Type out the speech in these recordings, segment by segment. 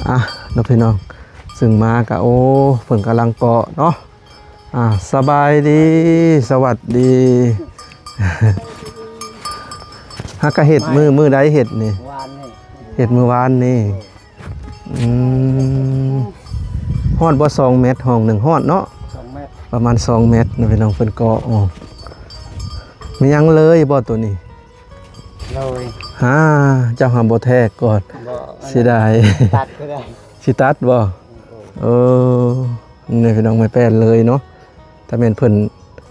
ອ່ະ ເນາະພີ່ນ້ອງ ຊຶ່ງມາກະ ໂອ້ ເພິ່ນກຳລັງເກາະເນາະ. ອ່າ ສະບາຍດີ ສະຫວັດດີ. ຫາກະເຮັດມື້ ມື້ໃດເຮັດນີ້? ວານນີ້ ເຮັດມື້ວານນີ້. ອືມ ຮອດບໍ່ ສອງແມັດ ຫ້ອງໜຶ່ງ ຮອດເນາະ? ສອງແມັດ ປະມານສອງແມັດເນາະພີ່ນ້ອງ. ເພິ່ນເກາະອອກ ມີຫຍັງເລີຍບໍ່ໂຕນີ້? ໂດຍ ຫາ ເຈົ້າຫາບໍ່ແທກກ່ອນ ບໍ່ ເສຍດາຍ ຕັດກໍໄດ້ ຊິຕັດບໍ່? ໂດຍ ເອີ ນີ້ພີ່ນ້ອງ ໄມ້ແປ້ນເລີຍເນາະ. ຖ້າແມ່ນເພິ່ນ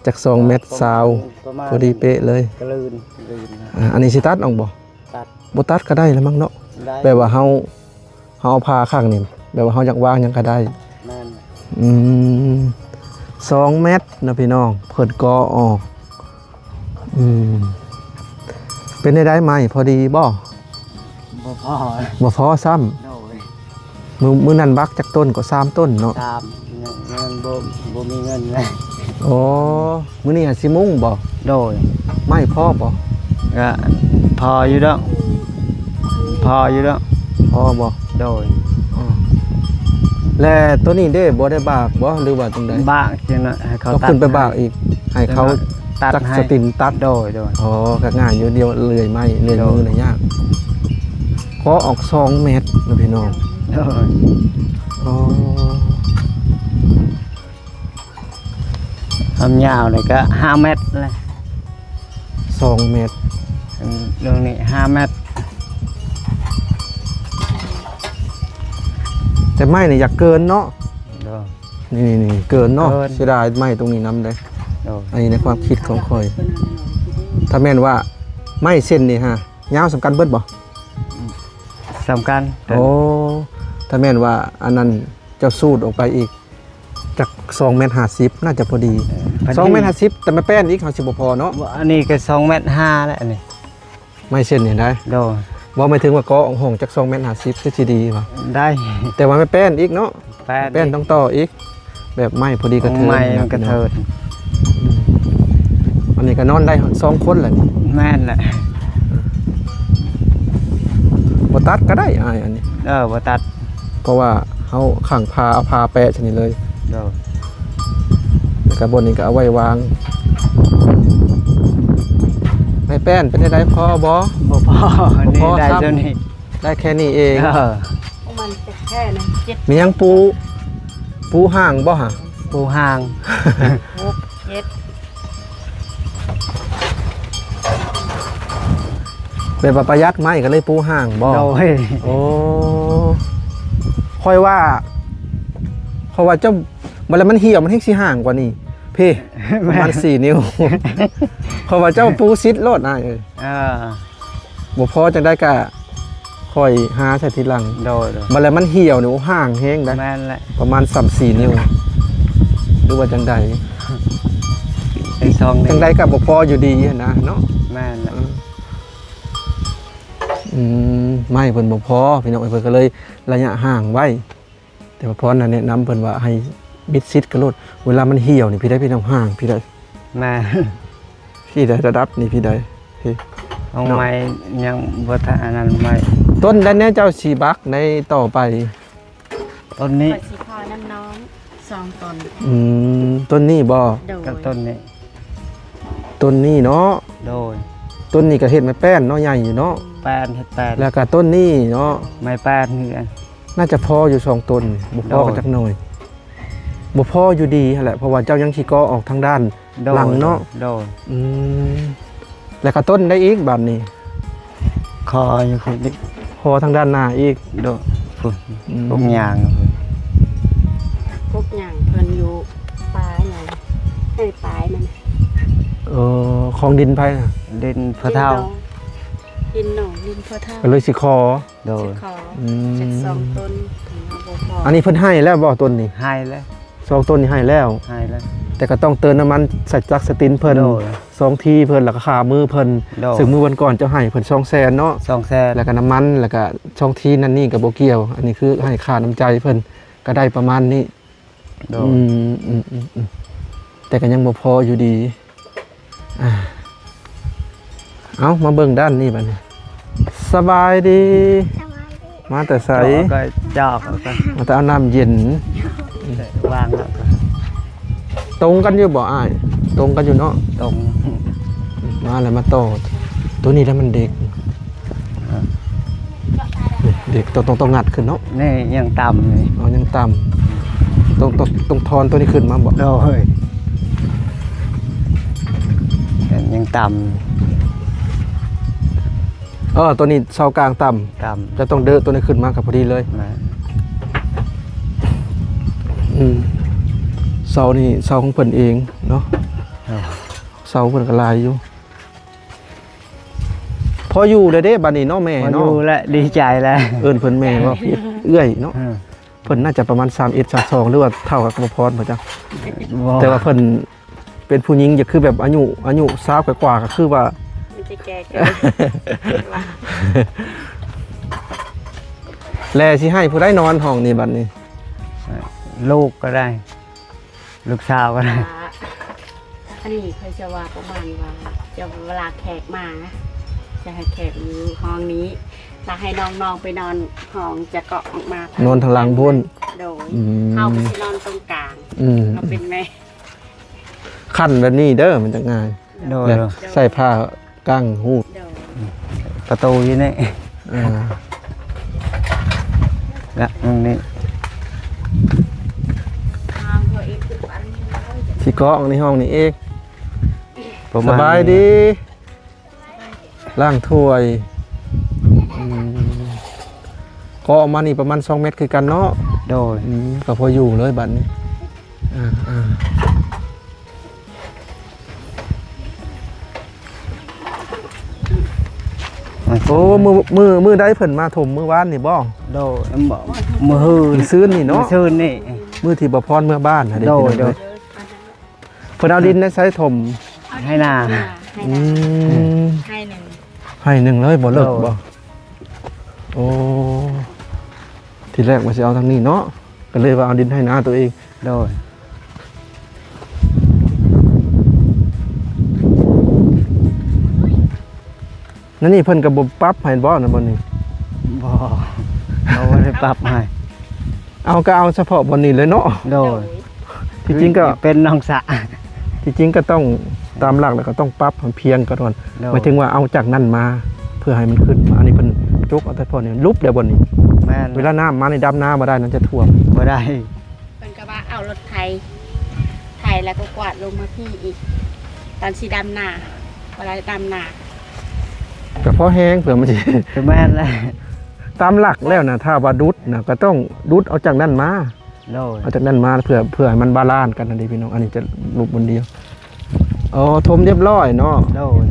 ຈັກສອງແມັດຊາວ ປະມານ ພໍດີເປະເລີຍ ກະລື່ນ ກະລື່ນນະ. ອ່າ ອັນນີ້ຊິຕັດອອກບໍ່? ຕັດ ບໍ່ຕັດກໍໄດ້ລະມັ້ງເນາະ ໄດ້ ແບບວ່າເຮົາ ເຮົາເອົາຜ່າຂ້າງນີ້ ແບບວ່າເຮົາຢາກວາງຫຍັງກໍໄດ້. ແມ່ນ ອືມ ສອງແມັດເນາະພີ່ນ້ອງ ເພິ່ນເກາະອອກ. ອືມ ເປັນແນວໃດ ໄມ້ພໍດີບໍ່? ບໍ່ພໍ ບໍ່ພໍຊ້ຳ. ໂດຍ ມື້ ມື້ນັ້ນບັກຈັກຕົ້ນ? ກໍສາມຕົ້ນເນາະ. ສາມ ຍັງ ຍັງບໍ່ ບໍ່ມີເງິນເລີຍ. ໂອ້ ມື້ນີ້ຫາຊິມຸງບໍ່? ໂດຍ ໄມ້ພໍບໍ່? ກະພໍຢູ່ດອກ ພໍຢູ່ດອກ. ພໍບໍ່? ໂດຍ ອໍ ແລະ ໂຕນີ້ເດ້ ບໍ່ໄດ້ບາກບໍ່ ຫຼືວ່າຈັ່ງໃດ? ບາກຈັ່ງນັ້ນ ໃຫ້ເຂົາຕັດ ຕ້ອງຂຶ້ນໄປບາກອີກ ໃຫ້ເຂົາຕັດໃຫ້ ຈັກສະຕິນຕັດ. ໂດຍ ໂດຍ ອໍ ກໍງ່າຍຢູ່ ດຽວເລື່ອຍໄມ້ ເລື່ອຍມື ໂດຍ ນະຍາກ. ເກາະອອກສອງແມັດເນາະພີ່ນ້ອງ. ໂດຍ ອໍ ຄວາມຍາວນີ້ກໍຫ້າແມັດແຫຼະ ສອງແມັດ ອືມ ເລື່ອງນີ້ຫ້າແມັດ. ແຕ່ໄມ້ນີ້ຢາກເກີນເນາະ. ໂດຍ ນີ້ໆໆ ເກີນເນາະ ເກີນ ເສຍດາຍໄມ້ຕົງນີ້ນຳເດ້. ໂດຍ ອັນນີ້ໃນຄວາມຄິດຂອງຂ້ອຍ ຖ້າແມ່ນວ່າໄມ້ເສັ້ນນີ້ຫາ ຍາວສ່ຳກັນເບິດບໍ່? ອືມ ສ່ຳກັນ. ໂອ້ ຖ້າແມ່ນວ່າອັນນັ້ນ ເຈົ້າສູດອອກໄປອີກຈັກສອງແມັດຫ້າສິບ ໜ້າຈະພໍດີ. ເອີ ສອງແມັດຫ້າສິບ ແຕ່ໄມ້ແປ້ນອີກ ເຮົາຊິບໍ່ພໍເນາະ. ອັນນີ້ກໍສອງແມັດຫ້າແລ້ວ ອັນນີ້ ໄມ້ເສັ້ນນີ້ໄດ້. ໂດຍ ບໍ່ ໝາຍເຖິງວ່າເກາະຫ້ອງຈັກສອງແມັດຫ້າສິບ ຄືຊິດີຫວາ? ໄດ້ ແຕ່ວ່າໄມ້ແປ້ນອີກເນາະ. ແປ້ນ ແປ້ນຕ້ອງຕໍ່ອີກ ແບບໄມ້ພໍດີກະເທີນ ໄມ້ມັນກະເທີນ. ອືມ ອັນນີ້ກໍນອນໄດ້ສອງຄົນແຫຼະນີ້. ແມ່ນແຫຼະ ບໍ່ຕັດກໍໄດ້ອ້າຍ ອັນນີ້. ເອີ ບໍ່ຕັດ ເພາະວ່າເຮົາຂ້າງຜ່າ ເອົາຜ່າແປະຊະນີ້ເລີຍ. ໂດຍ ແລ້ວກໍບ່ອນນີ້ກໍເອົາໄວ້ວາງ. ໄມ້ແປ້ນເປັນຈັ່ງໃດ ພໍບໍ່? ບໍ່ພໍ ບໍ່ພໍ ນີ້ໄດ້ສ່ຳນີ້ ໄດ້ແຄ່ນີ້ເອງ. ເອີ ມັນຈະແຄ່ນັ້ນ ເຈັດ ມີຫຍັງປູ ປູຫ້າງບໍ່ຫະ? ປູຫ້າງ ຫົກ ເຈັດ ແບບວ່າປະຢັດໄມ້ກໍເລີຍປູຫ້າງບໍ່? ໂດຍ ໂອ້ ຂ້ອຍວ່າ ຂ້ອຍວ່າເຈົ້າ ບັດແລ້ວມັນຫ່ຽວ ມັນແຮ່ງຊິຫ່າງກວ່ານີ້ ເພ ປະມານສີ່ນິ້ວ. ຂ້ອຍວ່າເຈົ້າປູຊິດໂລດອ້າຍເອີຍ. ເອີ ບໍ່ພໍຈັ່ງໃດກະຄ່ອຍຫາໃສ່ທີຫຼັງ. ໂດຍໆ ບັດແລ້ວມັນຫ່ຽວນີ້ ໂອ້ ຫ່າງແຮງໃດ໋. ແມ່ນແຫຼະ ປະມານສ່ຳສີ່ນິ້ວ ຫຼືວ່າຈັ່ງໃດ? ໄດ້ສອງນິ້ວ ຈັ່ງໃດກະບໍ່ພໍຢູ່ດີຫັ້ນນະເນາະ. ແມ່ນແຫຼະ ອືມ ອືມ ໄມ້ເພິ່ນບໍ່ພໍພີ່ນ້ອງເອີຍ ເພິ່ນກໍເລີຍໄລຍະຫ່າງໄວ້. ແຕ່ວ່າພອນນະແນະນຳເພິ່ນວ່າໃຫ້ມິດຊິດກັນໂລດ ເວລາມັນຫ່ຽວນີ້ ພີ້ໃດ໋ ພີ່ນ້ອງ ຫ່າງພີ້ໃດ໋. ແມ່ນ ພີ້ໃດ໋ ລະດັບນີ້ ພີ້ໃດ໋ ພີ້ ຂອງ ເນາະ ໃໝ່ຍັງບໍ່ທັນອັນນັ້ນໃໝ່. ຕົ້ນໃດແນ່ເຈົ້າຊິບັກໃນຕໍ່ໄປ? ຕົ້ນນີ້ ຂ້ອຍຊິພໍນຳນ້ອງສອງຕົ້ນ. ອືມ ຕົ້ນນີ້ບໍ່? ໂດຍ ກັບຕົ້ນນີ້. ຕົ້ນນີ້ເນາະ. ໂດຍ ຕົ້ນນີ້ກໍເຮັດໄມ້ແປ້ນເນາະ ໃຫຍ່ຢູ່ເນາະ. ແປ້ນ ເຮັດແປ້ນ ແລ້ວກໍຕົ້ນນີ້ເນາະ ໄມ້ແປ້ນຄືກັນ. ໜ້າຈະພໍຢູ່ສອງຕົ້ນ ບໍ່ພໍ ໂດຍ ກັນຈັກໜ່ອຍ. ບໍ່ພໍຢູ່ດີຫັ້ນແຫຼະ ເພາະວ່າເຈົ້າຍັງຊິກໍ່ອອກທາງດ້ານ ໂດຍ ຫຼັງເນາະ. ໂດຍ ອືມ ແລ້ວກໍຕົ້ນໃດອີກບາດນີ້? ຄໍຢູ່ພຸ້ນອີກ ຄໍທາງດ້ານໜ້າອີກ. ໂດຍ ພຸ້ນ ອືມ ກົກຫຍ້າງພຸ້ນ ກົກຫຍ້າງເພິ່ນຢູ່ປ່າຫຍັງ ເອີ ປາຍມັນ. ເອີ ຂອງດິນໃຜນະ? ດິນພໍ່ເຖົ້າ ດິນໜອງ ດິນໜອງ ດິນພໍ່ເຖົ້າ ກໍເລີຍຊິຂໍ. ໂດຍ ຊິຂໍ ອືມ ຈັກສອງຕົ້ນ ເຮົາບໍ່ພໍ. ອັນນີ້ເພິ່ນໃຫ້ແລ້ວບໍ່ຕົ້ນນີ້? ໃຫ້ແລ້ວ ສອງຕົ້ນນີ້ໃຫ້ແລ້ວ. ໃຫ້ແລ້ວ ແຕ່ກໍຕ້ອງເຕີມນ້ຳມັນໃສ່ຈັກສະຕິນເພິ່ນ. ໂດຍ ສອງທີເພິ່ນ ແລ້ວກໍຂາມືເພິ່ນ. ໂດຍ ຊຶ່ງມື້ວັນກ່ອນເຈົ້າໃຫ້ເພິ່ນສອງແສນເນາະ. ສອງແສນ ແລ້ວກໍນ້ຳມັນ ແລ້ວກໍສອງທີນັ້ນນີ້ກໍບໍ່ກ່ຽວ ອັນນີ້ຄືໃຫ້ຄ່ານ້ຳໃຈເພິ່ນ ກໍໄດ້ປະມານນີ້. ໂດຍ ອືມ ອືມ ອືມ ອືມ ແຕ່ກໍຍັງບໍ່ພໍຢູ່ດີ. ອ່າ ເອົາ ມາເບິ່ງດ້ານນີ້ບາດນີ້. ສະບາຍດີ ສະບາຍດີ. ມາແຕ່ໃສ? ເຈາະກໍເຈາະ ມາແຕ່ເອົານ້ຳເຢັນ ວາງແລ້ວກໍ ຕົງກັນຢູ່ບໍ່ອ້າຍ? ຕົງກັນຢູ່ເນາະ ຕົງ ມາແລ້ວມາຕໍ່ ໂຕນີ້ແຫຼະມັນເດັກ ເດັກ ຕ້ອງ ຕ້ອງ ຕ້ອງງັດຂຶ້ນເນາະ ນີ້ຍັງຕ່ຳນີ້ ອໍ ຍັງຕ່ຳ ຕ້ອງ ຕ້ອງ ຕ້ອງຖອນໂຕນີ້ຂຶ້ນມາບໍ່? ໂດຍ ຍັງຕ່ຳ ເອີ ໂຕນີ້ເສົາກາງຕ່ຳ ຕ່ຳ ຈະຕ້ອງເດີໂຕນີ້ຂຶ້ນມາກໍພໍດີເລີຍ ແມ່ນ ອືມ ເສົານີ້ເສົາຂອງເພິ່ນເອງເນາະ ເອີ ເສົາເພິ່ນກໍຫຼາຍຢູ່ ພໍຢູ່ແລ້ວເດ້ບາດນີ້ເນາະແມ່ເນາະ ພໍຢູ່ແລ້ວ ດີໃຈແລ້ວ ເອີ້ນເພິ່ນແມ່ວ່າເອື້ອຍເນາະ ເອີ ເພິ່ນໜ້າຈະປະມານສາມເອັດ ສາມສອງ ຫຼືວ່າເທົ່າກັບກຳມະພອນບໍ່ຈັກ ບໍ່ ແຕ່ວ່າເພິ່ນ ເປັນຜູ້ຍິງຈະຄືແບບອາຍຸ ອາຍຸຊາວກວ່າໆ ກໍຄືວ່າ ມັນຈະແກ່ເກີນ ແລະຊິໃຫ້ຜູ້ໃດນອນຫ້ອງນີ້ບັດນີ້? ລູກກໍໄດ້ ລູກສາວກໍໄດ້ ອ່າ ອັນນີ້ຂ້ອຍຈະວ່າປະມານວ່າ ຈະເວລາແຂກມາ ຈະໃຫ້ແຂກຢູ່ຫ້ອງນີ້ ແລ້ວໃຫ້ນ້ອງໆ ໄປນອນຫ້ອງຈະເກາະອອກມາ ນອນທາງຫຼັງພຸ້ນ ໂດຍ ອືມ ເຮົາກໍຊິນອນຕົງກາງ ອືມ ເຮົາເປັນແມ່ ຂັ້ນແບບນີ້ເດີ ມັນຈະງ່າຍ ໂດຍ ແລ້ວໃສ່ຜ້າກັ້ງຮູດ ໂດຍ ປະຕູຢູ່ນີ້ ເອີ ລະ ຫ້ອງນີ້ ຊິເກາະໃນຫ້ອງນີ້ອີກ ປະມານ ສະບາຍດີ ລ້າງຖ້ວຍ ອືມ ເກາະອອກມານີ້ປະມານສອງແມັດຄືກັນເນາະ ໂດຍ ອືມ ກໍພໍຢູ່ເລີຍບັດນີ້ ອ່າ ອ່າ ໂອ້ ມື້ ມື້ ມື້ໃດເພິ່ນມາຖົມ ມື້ວານນີ້ບໍ່? ໂດຍ ມື້ ມື້ຮືນ ມື້ຊືນນີ້ເນາະ ມື້ຊືນນີ້ ມື້ທີ່ບໍ່ພອນເມືອບ້ານຫັ້ນເດ້ ໂດຍ ພີ່ນ້ອງ ໂດຍ ເອີຍ ເພິ່ນເອົາດິນໃນໃສຖົມ? ໄຮ່ນາ ອືມ ໄຮ່ໜຶ່ງ ໄຮ່ໜຶ່ງເລີຍບໍ່ເລິກ ໂດຍ ບໍ່? ໂອ້ ທີແລກວ່າຊິເອົາທາງນີ້ເນາະ ກໍເລີຍວ່າເອົາດິນໄຮ່ນາຕົວເອງ ໂດຍ ນັ້ນນີ້ເພິ່ນກໍບໍ່ປັບໃຫ້ບໍ່ ນະ ບ່ອນນີ້? ບໍ່ ເຂົາບໍ່ໄດ້ປັບໃຫ້ ເອົາ ກໍເອົາສະເພາະບ່ອນນີ້ເລີຍເນາະ ໂດຍ ທີ່ຈິງກໍເປັນໜອງສະ ທີ່ຈິງກໍຕ້ອງ ຕາມຫຼັກແລ້ວກໍຕ້ອງປັບໃຫ້ພຽງກ່ອນ ໂດຍ ໝາຍເຖິງວ່າເອົາຈາກນັ້ນມາ ເພື່ອໃຫ້ມັນຂຶ້ນມາ ອັນນີ້ເພິ່ນຈົກເອົາແຕ່ພວກນີ້ ຫຼຸບແລ້ວບ່ອນນີ້ ແມ່ນ ເວລານ້ຳມານີ້ດຳນາບໍ່ໄດ້ນະ ຈະຖ້ວມ ບໍ່ໄດ້ ເພິ່ນກໍວ່າເອົາລົດໄຖ ໄຖແລ້ວກໍກວາດລົງມາພີ້ອີກ ຕອນຊິດຳນາ ເວລາດຳນາ ກໍພໍແຮງເພື່ອມັນຊິ ກໍແມ່ນແຫຼະ ຕາມຫຼັກແລ້ວນະ ຖ້າວ່າດຸດນະ ກໍຕ້ອງດຸດເອົາຈາກນັ້ນມາ ໂດຍ ເອົາຈາກນັ້ນມາເພື່ອ ເພື່ອໃຫ້ມັນບາລານກັນຫັ້ນເດ້ພີ່ນ້ອງ ອັນນີ້ຈະລົບບ່ອນດຽວ ອໍ ຖົມຮຽບຮ້ອຍເນາະ ໂດຍ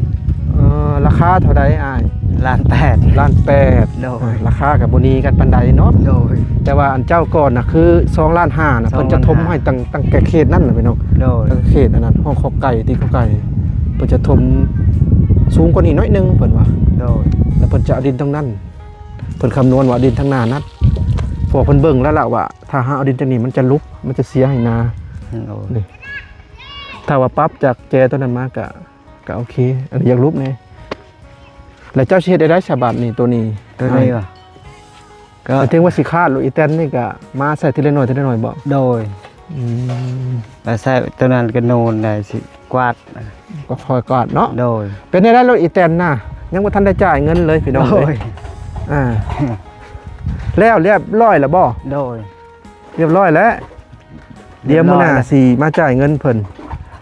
ເອີ ລາຄາເທົ່າໃດອ້າຍ? ລ້ານແປດ ລ້ານແປດ ໂດຍ ອ່າ ລາຄາກໍບໍ່ໜີກັນປານໃດເນາະ ໂດຍ ແຕ່ວ່າອັນເຈົ້າກ່ອນນະ ຄືສອງລ້ານຫ້ານະ ສອງລ້ານຫ້າ ເພິ່ນຈະຖົມໃຫ້ຕັ້ງ ຕັ້ງແຕ່ເຂດນັ້ນນະພີ່ນ້ອງ ໂດຍ ຕັ້ງແຕ່ເຂດອັນນັ້ນ ຫ້ອງຄອກໄກ່ ຕີນຄອກໄກ່ ເພິ່ນຈະຖົມສູງກວ່ານີ້ໜ້ອຍໜຶ່ງ ເພິ່ນວ່າ ໂດຍ ແລ້ວເພິ່ນຈະເອົາດິນທາງນັ້ນ ເພິ່ນຄຳນວນວ່າດິນທາງໜ້ານັ້ນ ເພາະວ່າເພິ່ນເບິ່ງແລ້ວລະວ່າ ຖ້າຫາກເອົາດິນຈາກນີ້ມັນຈະຫຼຸບ ມັນຈະເສຍໃຫ້ນາ ໂດຍ ນີ້ ຖ້າວ່າປັບຈາກແຈຕົວນັ້ນມາກະ ກະໂອເຄ ອັນນີ້ຢາກຫຼຸບແດ່ ແລ້ວເຈົ້າຊິເຮັດໄດ້ໃດສະບາດນີ້ ໂຕນີ້ ໂຕນີ້ຫວາ? ກໍ ແຕ່ເຖິງວ່າຊິຂາດໂລດ ອີແຕນນີ້ກະມາໃສ່ທີລະໜ້ອຍ ທີລະໜ້ອຍບໍ່? ໂດຍ ອືມ ແລ້ວໃສ່ໂຕນັ້ນກໍໂນນໄດ້ ຊິກວາດ ກໍຄ່ອຍກວາດເນາະ ໂດຍ ເປັນໄດ້ໂລດ ອີແຕນນະ ຍັງບໍ່ທັນໄດ້ຈ່າຍເງິນເລີຍພີ່ນ້ອງເອີຍ ໂດຍ ອ່າ ແລ້ວຮຽບຮ້ອຍແລ້ວບໍ່? ໂດຍ ຮຽບຮ້ອຍແລ້ວ ດຽວມື້ໜ້າຊິມາຈ່າຍເງິນເພິ່ນ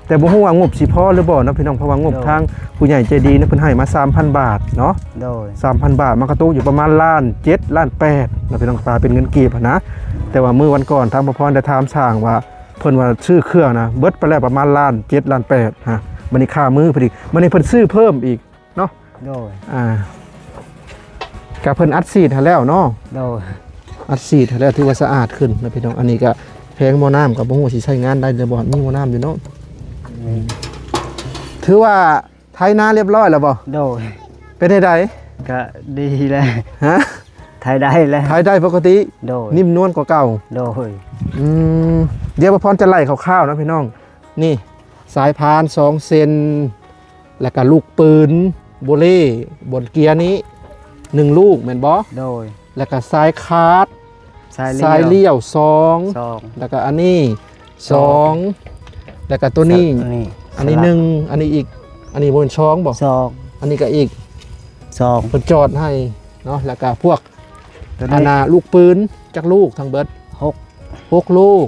ແຕ່ບໍ່ຮູ້ວ່າງົບຊິພໍຫຼືບໍ່ເນາະພີ່ນ້ອງ ເພາະວ່າງົບ ໂດຍ ທາງຜູ້ໃຫຍ່ໃຈດີນະ ເພິ່ນໃຫ້ມາສາມພັນບາດເນາະ ໂດຍ ສາມພັນບາດ ມັນກໍຕົກຢູ່ປະມານລ້ານເຈັດ ລ້ານແປດເນາະພີ່ນ້ອງ ປາເປັນເງິນກີບຫັ້ນນະ ແຕ່ວ່າມື້ວັນກ່ອນທາງພໍ່ພອນໄດ້ຖາມຊ່າງວ່າ ເພິ່ນວ່າຊື້ເຄື່ອງນະ ເບິດໄປແລ້ວປະມານລ້ານເຈັດ ລ້ານແປດ ຮະ ບັດນີ້ຄ່າມື້ພໍດີ ບັດນີ້ເພິ່ນຊື້ເພີ່ມອີກ ເນາະ ໂດຍ ອ່າ ກະເພິ່ນອັດສີດໃຫ້ແລ້ວເນາະ ໂດຍ ອັດສີດໃຫ້ແລ້ວ ຖືວ່າສະອາດຂຶ້ນນະພີ່ນ້ອງ ອັນນີ້ກະແຜງໝໍ້ນ້ຳ ກໍບໍ່ຮູ້ວ່າຊິໃຊ້ງານໄດ້ຫຼືບໍ່ ມີໝໍ້ນ້ຳຢູ່ເນາະ ອືມ ຖືວ່າໄຖນາຮຽບຮ້ອຍແລ້ວບໍ່? ໂດຍ ເປັນໃດ? ກະດີແລ້ວ ຮະ? ໄຖໄດ້ແລ້ວ ໄຖໄດ້ປົກກະຕິ ໂດຍ ນິ້ມນວນກວ່າເກົ່າ ໂດຍ ອືມ ດຽວປະພອນຈະໄລ່ຄ່າວໆເນາະພີ່ນ້ອງ ນີ້ ສາຍພານສອງເສັ້ນ ແລ້ວກະລູກປືນໂບເລ ບ່ອນເກຍນີ້ໜຶ່ງລູກແມ່ນບໍ່? ໂດຍ ແລ້ວກໍສາຍຄາດ ສາຍລ້ຽວ ສາຍລ້ຽວສອງ ສອງ ແລ້ວກໍອັນນີ້ສອງ ສອງ ແລ້ວກໍຕົວນີ້ ອັນນີ້ ອັນນີ້ໜຶ່ງ ອັນນີ້ອີກ ອັນນີ້ບໍ່ແມ່ນສອງບໍ? ສອງ ອັນນີ້ກໍອີກສອງ ເພິ່ນຈອດໃຫ້ເນາະ ແລ້ວກໍພວກ ອັນນ່າ ລູກປືນຈັກລູກທັງເບິດ? ຫົກ ຫົກລູກ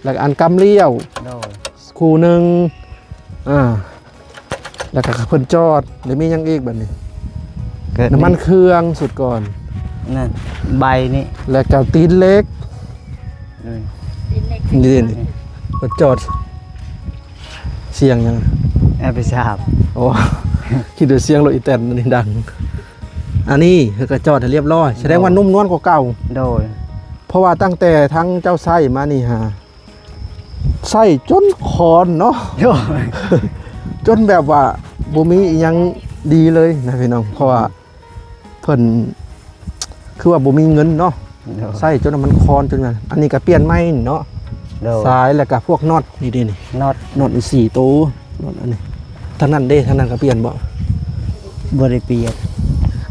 ແລ້ວກໍອັນກຳລ້ຽວ ໂດຍ ຄູ່ໜຶ່ງ ອ່າ ແລ້ວກໍເພິ່ນຈອດ ແລ້ວມີຫຍັງອີກບັດນີ້? ກໍ ນ້ຳມັນເຄື່ອງຊຸດກ່ອນ ນັ້ນ ໃບນີ້ ແລ້ວກໍຕີນເຫຼັກ ໂດຍ ນີ້ ນີ້ ເພິ່ນຈອດ ສຽງຫຍັງ? ແອມພີສາມ ໂອ້ ຄິດວ່າສຽງລົດອີແຕນອັນນີ້ດັງ. ອັນນີ້ເພິ່ນກໍຈອດໃຫ້ລຽບຮ້ອຍ ສະແດງວ່າ ໂດຍ ນຸ້ມນວນກວ່າເກົ່າ ໂດຍ ເພາະວ່າຕັ້ງແຕ່ທາງເຈົ້າໃຊ້ມານີ້ຫາ ໃຊ້ຈົນຄອນເນາະ ໂດຍ ຈົນແບບວ່າບໍ່ມີອີ່ຫຍັງດີເລີຍນະພີ່ນ້ອງ ເພາະວ່າເພິ່ນຄືວ່າບໍ່ມີເງິນເນາະ ໂດຍ ໃຊ້ຈົນວ່າມັນຄອນຈົນວ່າ ອັນນີ້ກໍປ່ຽນໃໝ່ເນາະ ໂດຍ ສາຍ ແລ້ວກໍພວກນັອດນີ້ເດ້ນີ້ ນັອດ ນັອດນີ້ສີ່ໂຕ ນັອດອັນນີ້ ທາງນັ້ນເດ້ ທາງນັ້ນກໍປ່ຽນບໍ່? ບໍ່ໄດ້ປ່ຽນ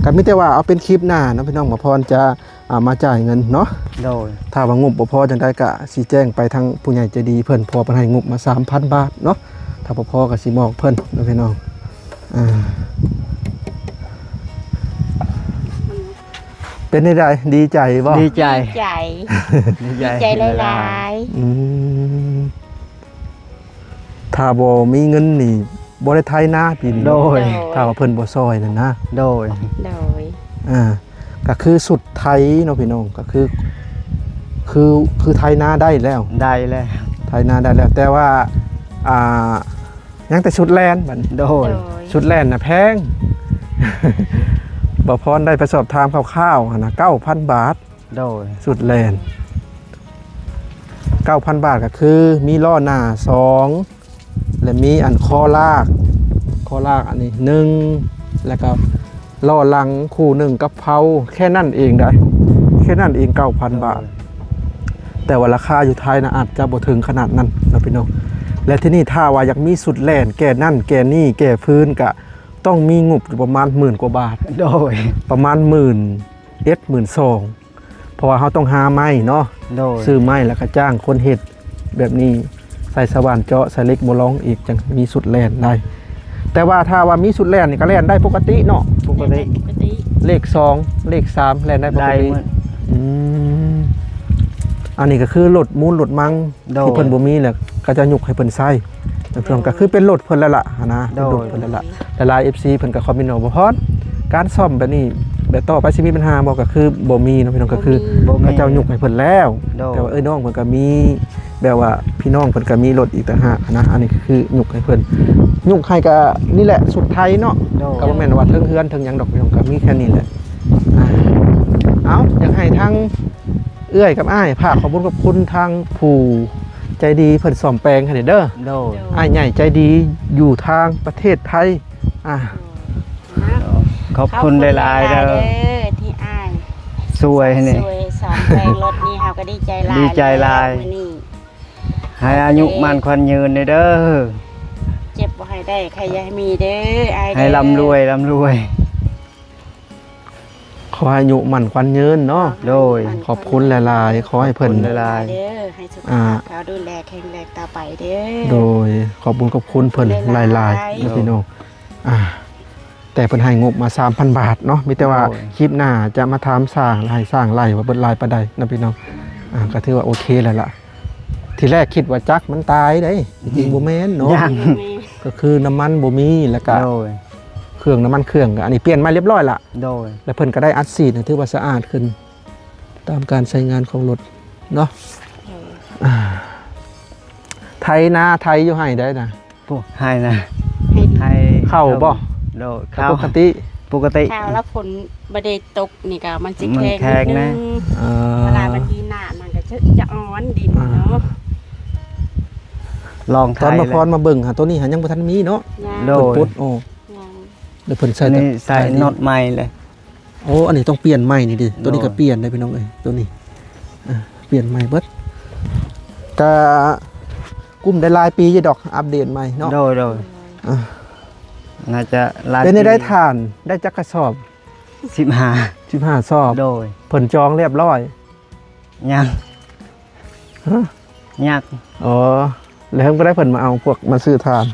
ກໍມີແຕ່ວ່າເອົາເປັນຄລິບໜ້າເນາະພີ່ນ້ອງ ໝໍພອນຈະ ອ່າ ມາຈ່າຍເງິນເນາະ ໂດຍ ຖ້າວ່າງົບບໍ່ພໍຈັ່ງໃດກໍຊິແຈ້ງໄປທາງຜູ້ໃຫຍ່ໃຈດີເພິ່ນ ເພາະວ່າເພິ່ນໃຫ້ງົບມາສາມພັນບາດເນາະ ຖ້າບໍ່ພໍກໍຊິບອກເພິ່ນເນາະພີ່ນ້ອງ ອ່າ ເປັນຈັ່ງໃດ ດີໃຈບໍ່? ດີໃຈ ດີໃຈ ດີໃຈ ດີໃຈຫຼາຍໆ ອືມ ຖ້າບໍ່ມີເງິນນີ້ບໍ່ໄດ້ໄຖນາປີນີ້ ໂດຍ ໂດຍ ຖ້າວ່າເພິ່ນບໍ່ຊ່ອຍນັ້ນນະ ໂດຍ ໂດຍ ອ່າ ກໍຄືຊຸດໄຖເນາະພີ່ນ້ອງ ກໍຄື ຄື ຄືໄຖນາໄດ້ແລ້ວ ໄດ້ແລ້ວ ໄຖນາໄດ້ແລ້ວ ແຕ່ວ່າ ອ່າ ຍັງແຕ່ຊຸດແລ່ນບັດນີ້ ໂດຍ ໂດຍ ຊຸດແລ່ນນະແພງ ບໍ່ພອນໄດ້ໄປສອບຖາມຄ່າວໆຫັ້ນນະ ເກົ້າພັນບາດ ໂດຍ ຊຸດແລ່ນ ເກົ້າພັນບາດ ກໍຄືມີລໍ້ໜ້າສອງ ແລະ ມີອັນຄໍລາກ ຄໍລາກອັນນີ້ໜຶ່ງ ແລ້ວກໍລໍ້ຫຼັງຄູ່ໜຶ່ງກັບເພົາ ແຄ່ນັ້ນເອງໄດ໋ ແຄ່ນັ້ນເອງ ເກົ້າພັນບາດ ໂດຍ ແຕ່ວ່າລາຄາຢູ່ໄທນະອາດຈະບໍ່ເຖິງຂະໜາດນັ້ນເນາະພີ່ນ້ອງ ແລະ ທີນີ້ຖ້າວ່າຢາກມີຊຸດແລ່ນ ແກ່ນັ້ນແກ່ນີ້ ແກ່ຟືນ ກະຕ້ອງມີງົບຢູ່ປະມານໝື່ນກວ່າບາດ ໂດຍ ປະມານໝື່ນເອັດ ໝື່ນສອງ ເພາະວ່າເຮົາຕ້ອງຫາໄມ້ເນາະ ໂດຍ ຊື້ໄມ້ ແລ້ວກໍຈ້າງຄົນເຮັດແບບນີ້ ໃສ່ສະຫວ່ານເຈາະ ໃສ່ເຫຼັກໂບລອງອີກ ຈັ່ງມີຊຸດແລ່ນໄດ້ ແຕ່ວ່າຖ້າວ່າມີຊຸດແລ່ນນີ້ກໍແລ່ນໄດ້ປົກກະຕິເນາະ ປົກກະຕິ ແລ່ນໄດ້ປົກກະຕິ ເລກສອງ ເລກສາມ ແລ່ນໄດ້ປົກກະຕິ ໄດ້ໝົດ ອືມ ອັນນີ້ກໍຄືລົດມູນລົດມັງ ໂດຍ ທີ່ເພິ່ນບໍ່ມີແລ້ວ ເຂົາເຈົ້າຍົກໃຫ້ເພິ່ນໃຊ້ ໂດຍ ກໍຄືເປັນລົດເພິ່ນແລ້ວລະຫັ້ນນະ ໂດຍ ເປັນລົດເພິ່ນແລ້ວລະ ຫຼາຍໆ ເອັຟຊີ ເພິ່ນກໍຄອມເມັນວ່າ ບໍ່ພອນ ການສ້ອມແບບນີ້ ແບບຕໍ່ໄປຊິມີບັນຫາບໍ່? ກໍຄືບໍ່ມີເນາະພີ່ນ້ອງ ກໍຄື ບໍ່ມີ ເຂົາເຈົ້າຍົກໃຫ້ເພິ່ນແລ້ວ ໂດຍ ແຕ່ວ່າເອື້ອຍນ້ອງເພິ່ນກໍມີ ແບບວ່າພີ່ນ້ອງເພິ່ນກໍມີລົດອີກຕ່າງຫາກນະ ອັນນີ້ກໍຄືຍົກໃຫ້ເພິ່ນ ຍົກໃຫ້ກໍນີ້ແຫຼະ ຊຸດໄທເນາະ ໂດຍ ກໍບໍ່ແມ່ນວ່າເທິງເຮືອນເທິງຫຍັງດອກພີ່ນ້ອງ ກໍມີແຄ່ນີ້ແຫຼະ ອ່າ ເອົາ ຢາກໃຫ້ທາງ ເອື້ອຍກັບອ້າຍ ຝາກຂອບຄຸນຂອບຄຸນທາງຜູ້ໃຈດີເພິ່ນສ້ອມແປງໃຫ້ແດ່ເດີ ໂດຍ ອ້າຍໃຫຍ່ໃຈດີຢູ່ທາງປະເທດໄທ ອ່າ ຂອບຄຸນຫຼາຍໆເດີ ຂອບຄຸນຫຼາຍໆເດີ ທີ່ອ້າຍ ຊ່ວຍໃຫ້ນີ້ ຊ່ວຍສ້ອມແປງລົດນີ້ ເຮົາກໍດີໃຈຫຼາຍ ດີໃຈຫຼາຍ ມື້ນີ້ ໃຫ້ອາຍຸໝັ້ນຂວັນຍືນເດີ ເຈັບບໍ່ໃຫ້ໄດ້ ໄຂ້ຢ່າໃຫ້ມີເດີ ອ້າຍເດີ ໃຫ້ລ່ຳລວຍ ລ່ຳລວຍ. ຂໍໃຫ້ອາຍຸໝັ້ນຂວັນຍືນເນາະ ໂດຍ ຂອບຄຸນຫຼາຍໆ ຂໍໃຫ້ເພິ່ນ ຂອບຄຸນຫຼາຍໆ ເດີ ໃຫ້ສຸຂະພາບ ອ່າ ເຂົາດູແລແຂງແຮງຕໍ່ໄປເດີ ໂດຍ ຂອບບຸນຂອບຄຸນເພິ່ນ ຂອບຄຸນຫຼາຍໆ ຫຼາຍໆ ເນາະ ໂດຍ ພີ່ນ້ອງ ອ່າ ແຕ່ເພິ່ນໃຫ້ງົບມາສາມພັນບາດເນາະ ມີແຕ່ວ່າ ໂດຍ ຄລິບໜ້າຈະມາຖາມຊ່າງ ໃຫ້ຊ່າງໄລ່ວ່າເບິດຫຼາຍປານໃດເນາະ ພີ່ນ້ອງ ອ່າ ກໍຖືວ່າໂອເຄແລ້ວລະ ທີແລກຄິດວ່າຈັກມັນຕາຍເດ້ ອືມ ຈິງບໍ່ແມ່ນເນາະ ຍັງ ກໍຄືນ້ຳມັນບໍ່ມີ ແລ້ວກະ ໂດຍ ເຄື່ອງ ນ້ຳມັນເຄື່ອງ ອັນນີ້ປ່ຽນໃໝ່ລຽບຮ້ອຍລະ ໂດຍ ແລ້ວເພິ່ນກໍໄດ້ອັດສີດ ຖືວ່າສະອາດຂຶ້ນ ຕາມການໃຊ້ງານຂອງລົດເນາະ ໂດຍ ອ່າ ໄຖນາໄຖຢູ່ໄຮ່ໃດນະ ໂອ້ ໄຮ່ນະ ໄຮ່ ໄຮ່ເຂົ້າບໍ່ ໂດຍ ເຂົ້າ ເຂົ້າປົກກະຕິ ປົກກະຕິ ຖ້າວ່າຝົນບໍ່ໄດ້ຕົກນີ້ກໍມັນຊິແຂງ ມັນແຂງ ນິດໜຶ່ງ ເອີ ເວລາມັນມີນ້ຳມັນກໍຈະ ຈະອ່ອນດິນ ອ່າ ເນາະ ລອງໄຖ ຕອນມາ ເລີຍ ພອນມາເບິ່ງຫາ ໂຕນີ້ຫາຍັງບໍ່ທັນມີເນາະ ຍັງ ໂດຍ ເພິ່ນປົດອອກ ຍັງ ແລ້ວເພິ່ນໃສ່ ອັນນີ້ໃສ່ ໃສ່ ນັອດໃໝ່ເລີຍ ໂອ້ ອັນນີ້ຕ້ອງປ່ຽນໃໝ່ນີ້ເດ້ ໂຕນີ້ ໂດຍ ກໍປ່ຽນໄດ້ພີ່ນ້ອງເອີຍ ໂຕນີ້ ອ່າ ປ່ຽນໃໝ່ເບິດ ກະກຸ້ມໄດ້ຫຼາຍປີຢູ່ດອກ ອັບເດດໃໝ່ເນາະ ໂດຍ ໂດຍ ອ່າ ໜ້າຈະຫຼາຍ ເປັນໄດ້ ປີ ທ່ານ ໄດ້ຈັກກະສອບ? ສິບຫ້າ ສິບຫ້າສອບ. ໂດຍ. ເພິ່ນຈອງຮຽບຮ້ອຍ? ຍັງ. ຮະ? ຍັງ. ອໍ ແລ້ວເພິ່ນບໍ່ໄດ້ ເພິ່ນມາເອົາພວກມາຊື້ຖ່ານ?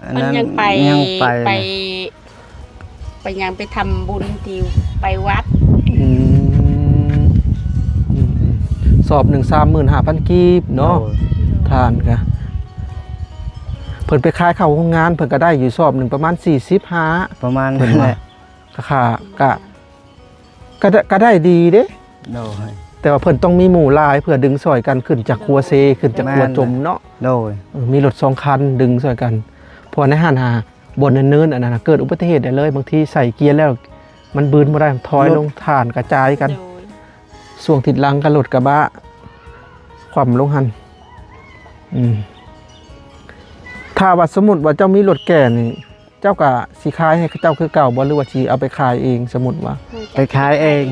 ອັນນັ້ນ ເພິ່ນຍັງໄປ ຍັງໄປ ໄປ ໄປຫຍັງ ໄປທຳບຸນທີ່ໄປວັດ. ອືມ ອືມ ອືມ ສອບໜຶ່ງ ສາມໝື່ນຫ້າພັນກີບເນາະ. ໂດຍ. ຖ່ານກະ ເພິ່ນໄປຂາຍເຂົ້າໂຮງງານ ເພິ່ນກະໄດ້ຢູ່ສອບໜຶ່ງປະມານສີ່ສິບຫ້າ ປະມານນັ້ນແຫຼະ. ກະຄ່າ ກະ ກະໄດ້ ກະໄດ້ດີເດ້. ໂດຍ. ແຕ່ວ່າເພິ່ນຕ້ອງມີໝູ່ຫຼາຍ ເພື່ອດຶງຊ່ອຍກັນຂຶ້ນຈາກຂົວເຊ ຂຶ້ນຈາກຂົວຈົມເນາະ. ໂດຍ. ເອີ ມີລົດສອງຄັນດຶງຊ່ອຍກັນ ເພາະວ່າໃນຫັ້ນຫາ ບ່ອນເນີນໆ ອັນນັ້ນ ເກີດອຸບັດຕິເຫດໄດ້ເລີຍ. ບາງທີໃສ່ເກຍແລ້ວມັນບືນບໍ່ໄດ້ ຖອຍລົງ ຖ່ານກະຈາຍກັນ. ໂດຍ. ຊ່ວງທິດຫຼັງກະລົດກະບະຄວ່ຳລົງຫັ້ນ. ອືມ ຖ້າວ່າສົມມຸດວ່າເຈົ້າມີລົດແກ່ນີ້ ເຈົ້າກະຊິຂາຍໃຫ້ເຂົາເຈົ້າຄືເກົ່າບໍ່ ຫຼືວ່າຊິເອົາໄປຂາຍເອງ? ສົມມຸດວ່າ ໄປຂາຍເອງ.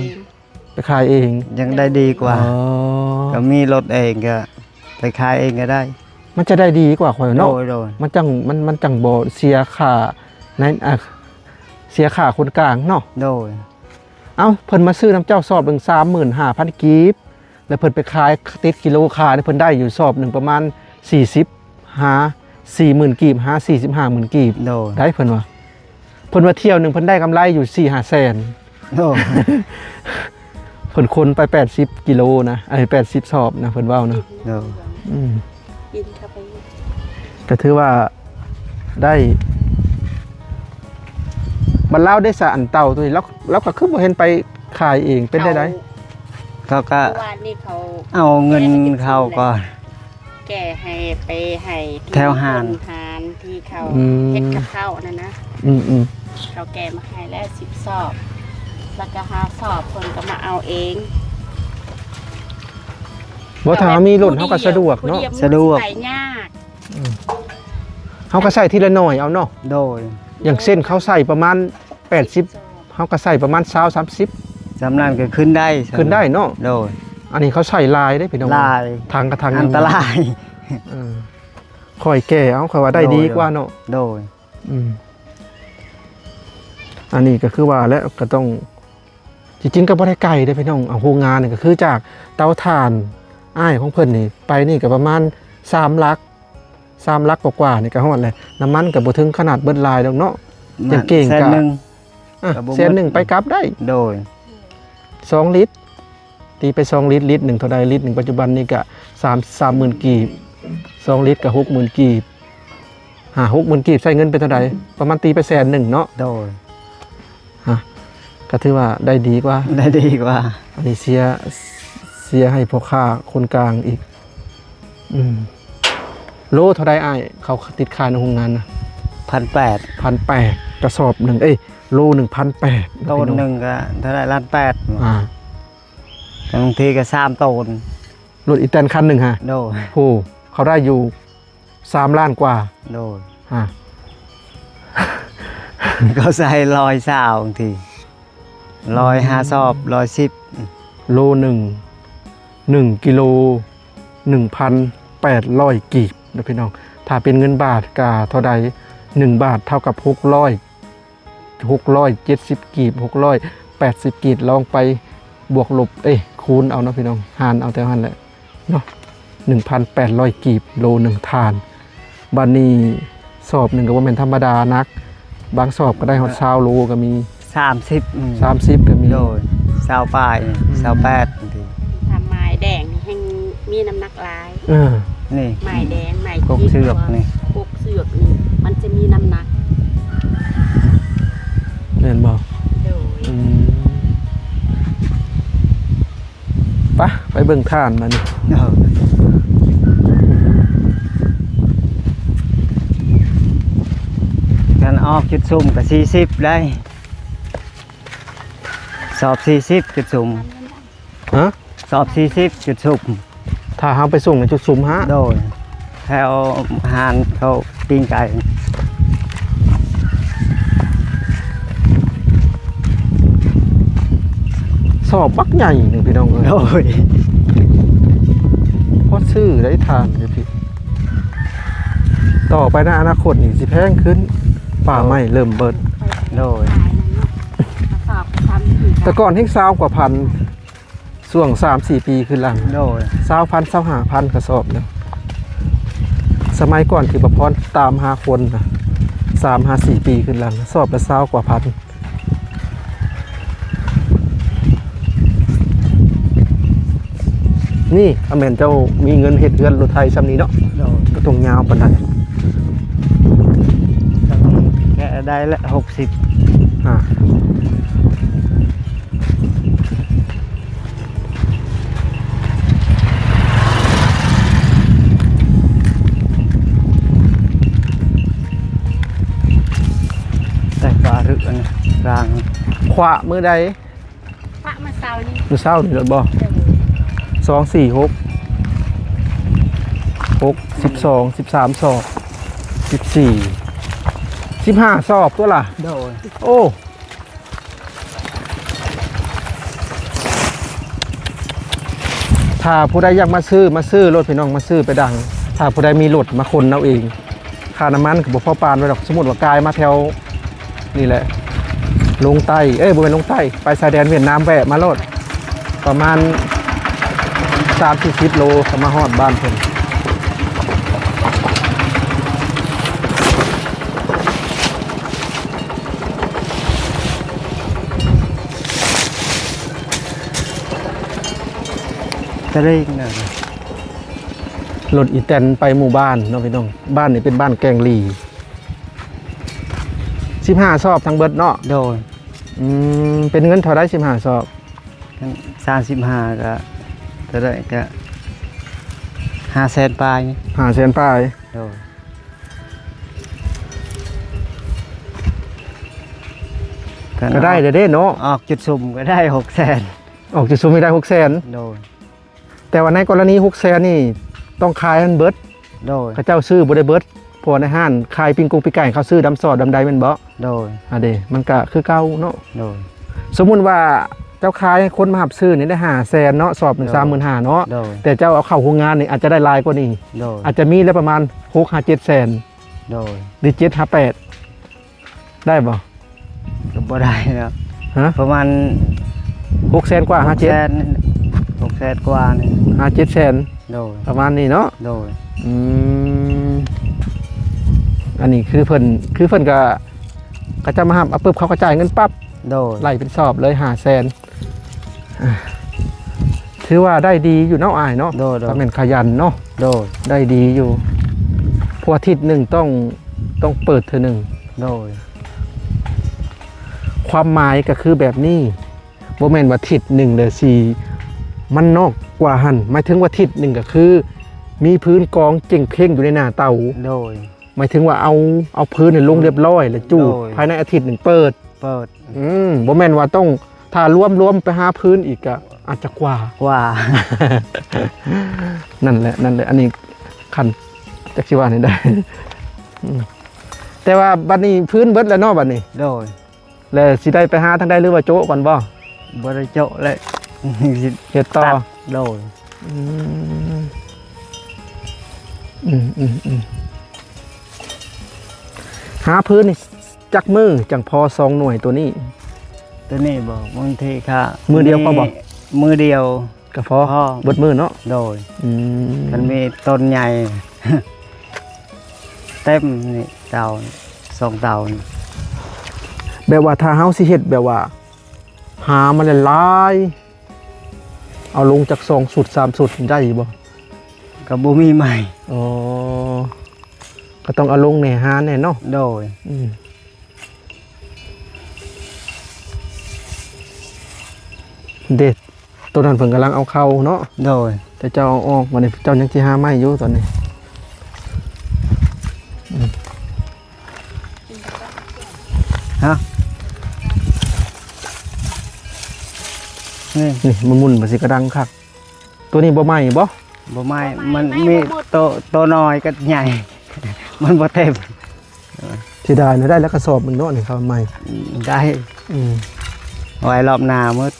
ໄປຂາຍເອງ ຍັງໄດ້ດີກວ່າ. ອໍ ກະມີລົດເອງ ກະໄປຂາຍເອງກະໄດ້. ມັນຈະໄດ້ດີກວ່າຂ້ອຍເນາະ. ໂດຍ ໂດຍ. ມັນຈັ່ງ ມັນ ມັນຈັ່ງບໍ່ເສຍຄ່າໃນ ອ່າ ເສຍຄ່າຄົນກາງເນາະ. ໂດຍ. ເອົ້າ ເພິ່ນມາຊື້ນຳເຈົ້າສອບໜຶ່ງ ສາມໝື່ນຫ້າພັນກີບ ແລ້ວເພິ່ນໄປຂາຍ ຕິດກິໂລຂາຍ ເພິ່ນໄດ້ຢູ່ສອບໜຶ່ງປະມານສີ່ສິບ ຫາສີ່ໝື່ນກີບ ຫາສີ່ສິບຫ້າໝື່ນກີບ. ໂດຍ. ໄດ້ ເພິ່ນວ່າ ເພິ່ນວ່າຖ້ຽວໜຶ່ງເພິ່ນໄດ້ກຳໄລຢູ່ສີ່ຫ້າແສນ. ໂດຍ. ເພິ່ນຂົນໄປແປດສິບກິໂລນະ ເອີ ແປດສິບສອບນະ ເພິ່ນເວົ້ານະ. ໂດຍ. ອືມ ກິນເຂົ້າໄປ ກະຖືວ່າໄດ້ ບັດລາວໄດ້ສະ ອັນເຕົ່າໂຕນີ້ ລາວ ລາວກະຄືບໍ່ເຫັນໄປຂາຍເອງ ເປັນໄດ້ໃດ? ເຂົາ ເຂົາກະ ເມື່ອວານນີ້ເຂົາ ເອົາເງິນເຂົາກ່ອນ ແກ່ໃຫ້ ໄປໃຫ້ທີ່ແຖວຮ້ານ ຄົນຮ້ານທີ່ເຂົາ ອືມ ເຮັດກັບເຂົ້ານັ້ນນະ. ອືມໆ ເຂົາແກ່ມາໃຫ້ແລ້ວສິບສອບ ແລ້ວກະຫ້າສອບເພິ່ນກະມາເອົາເອງ. ບໍ່ ຖ້າເຮົາມີລົດເຮົາກະສະດວກເນາະ. ສະດວກ. ໄປຍາກ. ອືມ ເຮົາກະໃສ່ທີລະໜ້ອຍເອົາເນາະ. ໂດຍ. ຢ່າງເຊັ່ນເຂົາໃສ່ປະມານແປດສິບ ເຮົາກະໃສ່ປະມານຊາວ ສາມສິບ ສ່ຳນັ້ນກະຂຶ້ນໄດ້ ຂຶ້ນໄດ້ເນາະ. ໂດຍ. ອັນນີ້ເຂົາໃສ່ຫຼາຍເດ້ພີ່ນ້ອງ ຫຼາຍ ຖັງກະຖັງ ອັນຕະລາຍ. ເອີ ຂ້ອຍແກ່ເອົາ ຂ້ອຍວ່າໄດ້ດີກວ່າເນາະ. ໂດຍ. ອືມ ອັນນີ້ກະຄືວ່າແຫຼະ ກະຕ້ອງ ຈິງໆ ກະບໍ່ໄດ້ໄກເດ້ພີ່ນ້ອງ. ເອົາ ໂຮງງານນີ້ກະຄືຈາກເຕົາຖ່ານອ້າຍຂອງເພິ່ນນີ້ໄປນີ້ກະປະມານສາມຫຼັກ ສາມຫຼັກກວ່າໆ ນີ້ກະຮອດແຫຼະ. ນ້ຳມັນກະບໍ່ເຖິງຂະໜາດເບິດຫຼາຍດອກເນາະ. ຢ່າງເກັ່ງກະ ແສນໜຶ່ງ ອ່ະ ກະບໍ່ ແສນໜຶ່ງໄປກັບໄດ້. ໂດຍ. ສອງລິດ ຕີໄປສອງລິດ ລິດໜຶ່ງເທົ່າໃດ? ລິດໜຶ່ງປັດຈຸບັນນີ້ກະສາມ ສາມໝື່ນກີບ ສອງລິດກະຫົກໝື່ນກີບ ຫ້າຫົກໝື່ນກີບ ໃຊ້ເງິນໄປເທົ່າໃດ? ປະມານ ຕີໄປແສນໜຶ່ງເນາະ. ໂດຍ. ຮະ ກະຖືວ່າໄດ້ດີກວ່າ ໄດ້ດີກວ່າ. ອັນນີ້ເສຍ ເສຍໃຫ້ພໍ່ຄ້າຄົນກາງອີກ. ອືມ ໂລເທົ່າໃດອ້າຍ ເຂົາຕິດຂາຍໃນໂຮງງານນະ? ພັນແປດ. ພັນແປດ ກະສອບໜຶ່ງ ເອີຍ ໂລໜຶ່ງພັນແປດ. ໂຕນໜຶ່ງກະເທົ່າໃດ? ລ້ານແປດ. ອ່າ ແຕ່ບາງທີກະສາມໂຕນ. ລົດອີແຕນຄັນໜຶ່ງຫະ? ໂດຍ. ໂອ້ ເຂົາໄດ້ຢູ່ ສາມລ້ານກວ່າ. ໂດຍ. ຮະ ເຂົາໃສ່ຮ້ອຍຊາວ ບາງທີ ຮ້ອຍຫ້າສອບ ຮ້ອຍສິບ. ໂລໜຶ່ງ ໜຶ່ງກິໂລ ໜຶ່ງພັນແປດຮ້ອຍກີບເນາະພີ່ນ້ອງ. ຖ້າເປັນເງິນບາດກະເທົ່າໃດ? ໜຶ່ງບາດເທົ່າກັບຫົກຮ້ອຍ ຫົກຮ້ອຍເຈັດສິບກີບ ຫົກຮ້ອຍແປດສິບກີບ ລອງໄປບວກລົບ ເອີຍ ຄູນເອົາເນາະພີ່ນ້ອງ ຫານເອົາແຕ່ຫັ້ນແຫຼະເນາະ. ໜຶ່ງພັນແປດຮ້ອຍກີບ ໂລໜຶ່ງຖ່ານ. ບາດນີ້ສອບໜຶ່ງກະບໍ່ແມ່ນທຳມະດາ ໜັກ ບາງສອບກະໄດ້ຮອດຊາວໂລກະມີ ສາມສິບ ອືມ ສາມສິບກະມີ. ໂດຍ. ຊາວປາຍ ອືມ ຊາວແປດ ບາງທີ. ຖ້າໝາຍແດງນີ້ແຮ່ງມີນ້ຳໜັກຫຼາຍ. ເອີ ນີ້ ໝາຍແດງ ໝາຍ ກົກເຊືອກນີ້ ກົກເຊືອກນີ້ມັນຈະມີນ້ຳໜັກ ແມ່ນບໍ່? ໂດຍ. ອືມ ປະ ໄປເບິ່ງຖ່ານບາດນີ້. ເອີ ຄັນອອກຈຸດສຸມກະສີ່ສິບໄດ້ ສອບສີ່ສິບຈຸດສຸມ. ຮະ? ສອບສີ່ສິບຈຸດສຸມ. ຖ້າເຮົາໄປສົ່ງໃນຈຸດສຸມຫະ? ໂດຍ. ແຖວຮ້ານເຂົາປີ້ງໄກ່ ສອບບັກໃຫຍ່ໜຶ່ງພີ່ນ້ອງເອີຍ. ໂດຍ. ພໍຊື້ໄດ້ຖ່ານຢູ່ພີ່. ຕໍ່ໄປໃນອະນາຄົດນີ້ຊິແພງຂຶ້ນ ປ່າໄມ້ເລີ່ມເບິດ. ໂດຍ. ສອບຊ້ຳອີກ ແຕ່ກ່ອນແຮ່ງຊາວກວ່າພັນ ຊ່ວງສາມສີ່ປີຄືນຫຼັງ ໂດຍ ຊາວພັນ ຊາວຫ້າພັນກະສອບນະ. ສະໄໝກ່ອນທີ່ປະພອນຕາມຫາຄົນນະ ສາມຫາສີ່ປີຄືນຫຼັງ ສອບລະຊາວກວ່າພັນ. ນີ້ ຖ້າແມ່ນເຈົ້າມີເງິນເຮັດເຮືອນລົດໄຖຊ່ຳນີ້ເນາະ ໂດຍ ບໍ່ຕ້ອງຍາວປານໃດ ແກະໄດ້ລະຫົກສິບ ອ່າ ແຕ່ກວາ ອັນ ກາງ ຂວາມື້ໃດ? ປະມາເຊົ້ານີ້ ມື້ເຊົ້ານີ້ໂລດບໍ່? ໂດຍ ສອງ ສີ່ ຫົກ ຫົກ ສິບສອງ ສິບສາມສອບ ສິບສີ່ ສິບຫ້າສອບຕົວລະ ໂດຍ ໂອ້ ຖ້າຜູ້ໃດຢາກມາຊື້ ມາຊື້ໂລດພີ່ນ້ອງ ມາຊື້ໄປດັງ ຖ້າຜູ້ໃດມີລົດມາຂົນເອົາເອງ ຄ່ານ້ຳມັນກໍບໍ່ພໍປານໄວ້ດອກ. ສົມມຸດວ່າກາຍມາແຖວນີ້ແຫຼະ ລົງໃຕ້ ເອີຍ ບໍ່ແມ່ນລົງໃຕ້ ໄປຊາຍແດນຫວຽດນາມ ແວະມາໂລດ ປະມານສາມສີ່ສິບໂລກໍມາຮອດບ້ານເພິ່ນ. ຕະເລງນະ ລົດອີແຕນໄປໝູ່ບ້ານເນາະພີ່ນ້ອງ. ບ້ານນີ້ເປັນບ້ານແກ່ງຫຼີ ສິບຫ້າສອບທັງເບິດເນາະ? ໂດຍ. ອືມ ເປັນເງິນເທົ່າໃດ ສິບຫ້າສອບ? ສາມສິບຫ້າ ກະເທົ່າໃດ ກະຫ້າແສນປາຍ. ຫ້າແສນປາຍ. ໂດຍ. ກະໄດ້ເດ້ເນາະ ອອກຈຸດສຸມກໍໄດ້ຫົກແສນ. ອອກຈຸດສຸມນີ້ໄດ້ຫົກແສນ. ໂດຍ. ແຕ່ວ່າໃນກໍລະນີຫົກແສນນີ້ຕ້ອງຂາຍໃຫ້ມັນເບິດ. ໂດຍ. ເຂົາເຈົ້າຊື້ບໍ່ໄດ້ເບິດ ເພາະວ່າໃນຮ້ານຂາຍປີ້ງກົງປີ້ງໄກ່ ເຂົາຊື້ດຳຊອດດຳໃດແມ່ນບໍ່? ໂດຍ. ອາເດ ມັນກະຄືເກົ່າເນາະ. ໂດຍ. ສົມມຸດວ່າເຈົ້າຂາຍໃຫ້ຄົນມາຮັບຊື້ນີ້ໄດ້ຫ້າແສນເນາະ ສອບໜຶ່ງ ໂດຍ ສາມໝື່ນຫ້າເນາະ. ໂດຍ. ແຕ່ເຈົ້າເອົາເຂົ້າໂຮງງານນີ້ອາດຈະໄດ້ຫຼາຍກວ່ານີ້. ໂດຍ. ອາດຈະມີແລ້ວປະມານຫົກຫາເຈັດແສນ. ໂດຍ. ຫຼື ເຈັດຫາແປດ ໄດ້ບໍ່? ກໍບໍ່ໄດ້ແລ້ວ. ຮະ? ປະມານ ຫົກແສນກວ່າ ຫ້າເຈັດ ຫົກແສນ ຫົກແສນກວ່ານີ້ ຫ້າເຈັດແສນ. ໂດຍ. ປະມານນີ້ເນາະ. ໂດຍ. ອືມ ອັນນີ້ຄືເພິ່ນ ຄືເພິ່ນກະ ເຂົາເຈົ້າມາຮັບເອົາປຶບ ເຂົາກໍຈ່າຍເງິນປັບ. ໂດຍ. ໄລ່ເປັນສອບເລີຍ ຫ້າແສນ. ອ່າ ຖືວ່າໄດ້ດີຢູ່ເນາະອ້າຍເນາະ. ໂດຍ ໂດຍ. ກໍແມ່ນຂະຫຍັນເນາະ. ໂດຍ. ໄດ້ດີຢູ່ ເພາະວ່າທິດໜຶ່ງຕ້ອງ ຕ້ອງເປີດເທື່ອໜຶ່ງ. ໂດຍ. ຄວາມໝາຍກໍຄືແບບນີ້ ບໍ່ແມ່ນວ່າທິດໜຶ່ງແລ້ວຊິມັນນອກກວ່າຫັ້ນ. ໝາຍເຖິງວ່າທິດໜຶ່ງກໍຄືມີພື້ນກອງເຈັ້ງເພັງຢູ່ໃນໜ້າເຕົາ. ໂດຍ. ໝາຍເຖິງວ່າເອົາ ເອົາພື້ນໃຫ້ລົງຮຽບຮ້ອຍ ແລ້ວຈູດ. ໂດຍ. ພາຍໃນອາທິດໜຶ່ງເປີດ. ເປີດ. ອືມ ບໍ່ແມ່ນວ່າຕ້ອງຖ້າລວມ ລວມໄປຫາພື້ນອີກກະອາດຈະກວ່າ ກວ່າ. ນັ້ນແຫຼະ ນັ້ນແຫຼະ ອັນນີ້ຄັນ ຈັກຊິວ່າແນວໃດ. ອືມ ແຕ່ວ່າບັດນີ້ພື້ນເບິດແລ້ວເນາະ ບັດນີ້. ໂດຍ. ແລ້ວຊິໄດ້ໄປຫາທາງໃດ ຫຼືວ່າໂຈະກ່ອນບໍ່? ບໍ່ໄດ້ໂຈະແລ້ວ ເຮັດຕໍ່. ໂດຍ. ອືມ ອືມ ອືມ ອືມ ຫາພື້ນນີ້ຈັກມື້ຈັ່ງພໍສອງໜ່ວຍໂຕນີ້? ໂຕນີ້ບໍ່ ບາງທີກະມື້ດຽວພໍບໍ່? ມື້ດຽວກະພໍ ພໍ ເບິດມື້ເນາະ. ໂດຍ. ອືມ ຄັນມີຕົ້ນໃຫຍ່ ເຕັມນີ້ ເຕົາ ສອງເຕົານີ້. ແບບວ່າຖ້າເຮົາຊິເຮັດແບບວ່າ ຫາມາຫຼາຍໆ ເອົາລົງຈັກສອງຊຸດສາມຊຸດໄດ້ຢູ່ບໍ່? ກໍບໍ່ມີໄມ້. ອໍ ກໍຕ້ອງເອົາລົງແດ່ ຫາແດ່ເນາະ. ໂດຍ. ອືມ ເດັດ ໂຕນັ້ນເພິ່ນກຳລັງເອົາເຂົ້າເນາະ. ໂດຍ. ແຕ່ເຈົ້າເອົາອອກ ບັດນີ້ເຈົ້າຍັງຊິຫາໄມ້ຢູ່ຕອນນີ້. ອືມ ຮະ ນີ້ ນີ້ ມັນໝຸ່ນ ມັນຊິກະດັງຄັກ. ໂຕນີ້ບໍ່ໄໝ້ບໍ່? ບໍ່ໄໝ້ ມັນມີໂຕ ໂຕນ້ອຍກັບໃຫຍ່ ມັນບໍ່ເຕັມ. ເສຍດາຍນະ ໄດ້ແລ້ວກະສອບໜຶ່ງເນາະ ນີ້ເຂົ້າໃໝ່. ອືມ ໄດ້. ອືມ ເອົາໄວ້ລອບໜ້າໝົດ.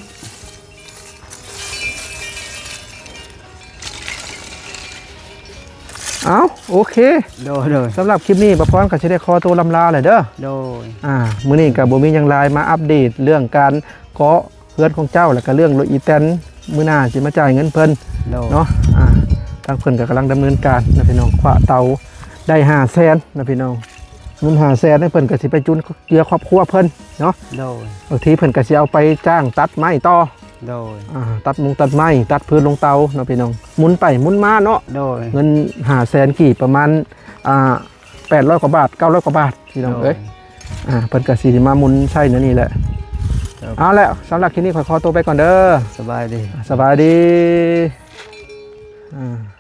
ເອົ້າ ໂອເຄ. ໂດຍ ໂດຍ. ສຳລັບຄລິບນີ້ ປະພອນກໍຊິໄດ້ຂໍໂຕລ່ຳລາແຫຼະເດີ. ໂດຍ. ອ່າ ມື້ນີ້ກໍບໍ່ມີຫຍັງຫຼາຍ ມາອັບເດດເລື່ອງການເກາະ ເຮືອນຂອງເຈົ້າ ແລ້ວກໍເລື່ອງລົດອີແຕນ ມື້ໜ້າຊິມາຈ່າຍເງິນເພິ່ນ ໂດຍ ເນາະ. ອ່າ ທາງເພິ່ນກໍກຳລັງດຳເນີນການນະພີ່ນ້ອງ ຄວ້າເຕົາໄດ້ຫ້າແສນນະພີ່ນ້ອງ ເງິນຫ້າແສນນີ້ເພິ່ນກໍຊິໄປຈຸນເຈືອຄອບຄົວເພິ່ນເນາະ ໂດຍ ບາງທີເພິ່ນກໍຊິເອົາໄປຈ້າງຕັດໄມ້ຕໍ່ ໂດຍ ອ່າ ຕັດມຸງຕັດໄມ້ ຕັດພື້ນລົງເຕົາເນາະພີ່ນ້ອງ ໝູນໄປໝູນມາເນາະ ໂດຍ ເງິນຫ້າແສນກີບປະມານ ອ່າ ແປດຮ້ອຍກວ່າບາດ ເກົ້າຮ້ອຍກວ່າບາດພີ່ນ້ອງເອີຍ ໂດຍ ອ່າ ເພິ່ນກໍຊິມາໝູນໃຊ້ແນວນີ້ແຫຼະ ເອົາແລ້ວ ສຳລັບຄລິບນີ້ຂ້ອຍຂໍຕົວໄປກ່ອນເດີ ສະບາຍດີ ສະບາຍດີ ອ່າ.